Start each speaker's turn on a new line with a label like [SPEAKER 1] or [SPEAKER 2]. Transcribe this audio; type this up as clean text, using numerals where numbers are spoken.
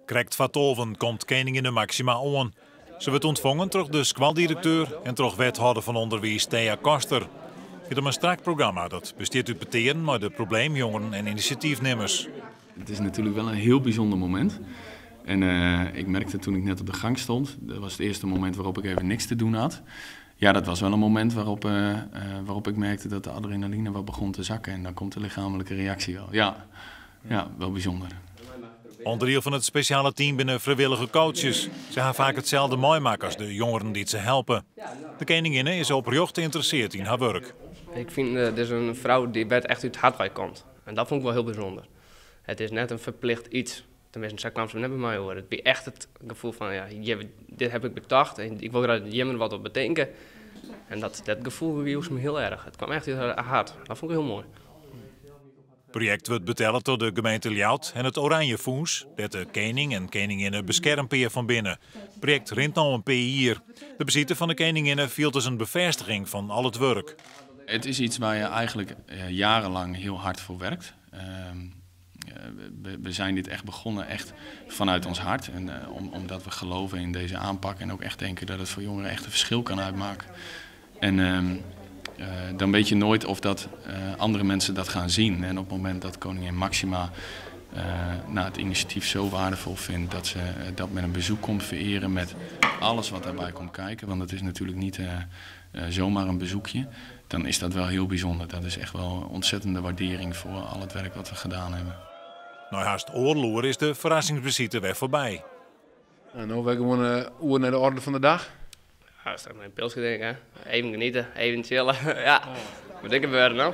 [SPEAKER 1] Krekt foar tolven komt keninginne Máxima oan. Se wurdt ûntfongen troch de skoaldirekteur en troch wethâlder fan ûnderwiis Thea Koster. It giet om in strak programma dat bestiet út petearen mei de probleemjongeren en inisjatyfnimmers.
[SPEAKER 2] Het is natuurlijk wel een heel bijzonder moment. En ik merkte toen ik net op de gang stond, dat was het eerste moment waarop ik even niks te doen had. Ja, dat was wel een moment waarop ik merkte dat de adrenaline wat begon te zakken. En dan komt de lichamelijke reactie wel. Ja, wel bijzonder.
[SPEAKER 1] Ûnderdiel fan it spesjale team binne frijwillige coaches. Se ha faak itselde meimakke as de jongeren dy't se helpe. De keninginne is oprjocht ynteressearre yn har wurk.
[SPEAKER 3] Ik fyn dus in frou dy't echt út it hert komt. En dat fûn ik wol hiel bysûnder. It is net in ferplicht yts. Teminsten, sa kaam se net by my oer. It wie echt it gefoel fan, ja, dit ha ik betocht en ik wol graach jimme wat op betinke. En dat gefoel joech my hiel erch. It kaam echt út har hert. Dat fûn ik hiel moai.
[SPEAKER 1] It projekt wurdt betelle troch de gemeente Ljouwert en it Oranje Fûns, dêr't de kening en keninginne beskermpear fan binne. It projekt rint no in pear jier. De besite fan de keninginne fielt as in befêstiging fan al it wurk.
[SPEAKER 2] Het is iets waar je eigenlijk jarenlang heel hard voor werkt. We zijn dit echt begonnen echt vanuit ons hart. En omdat we geloven in deze aanpak en ook echt denken dat het voor jongeren echt een verschil kan uitmaken. En dan weet je nooit of dat andere mensen dat gaan zien. En op het moment dat koningin Máxima het initiatief zo waardevol vindt dat ze dat met een bezoek komt vereren met alles wat daarbij komt kijken. Want het is natuurlijk niet zomaar een bezoekje. Dan is dat wel heel bijzonder. Dat is echt wel een ontzettende waardering voor al het werk wat we gedaan hebben.
[SPEAKER 1] Nei hast oardel oere is de ferrassingsbesite wer foarby.
[SPEAKER 4] Nou, no wer gewoan oer nei de oarder fan de dei.
[SPEAKER 3] Ja, straks in pilske drinke, hè. Even genieten, even chillen. Ja, wat ik gebeuren no.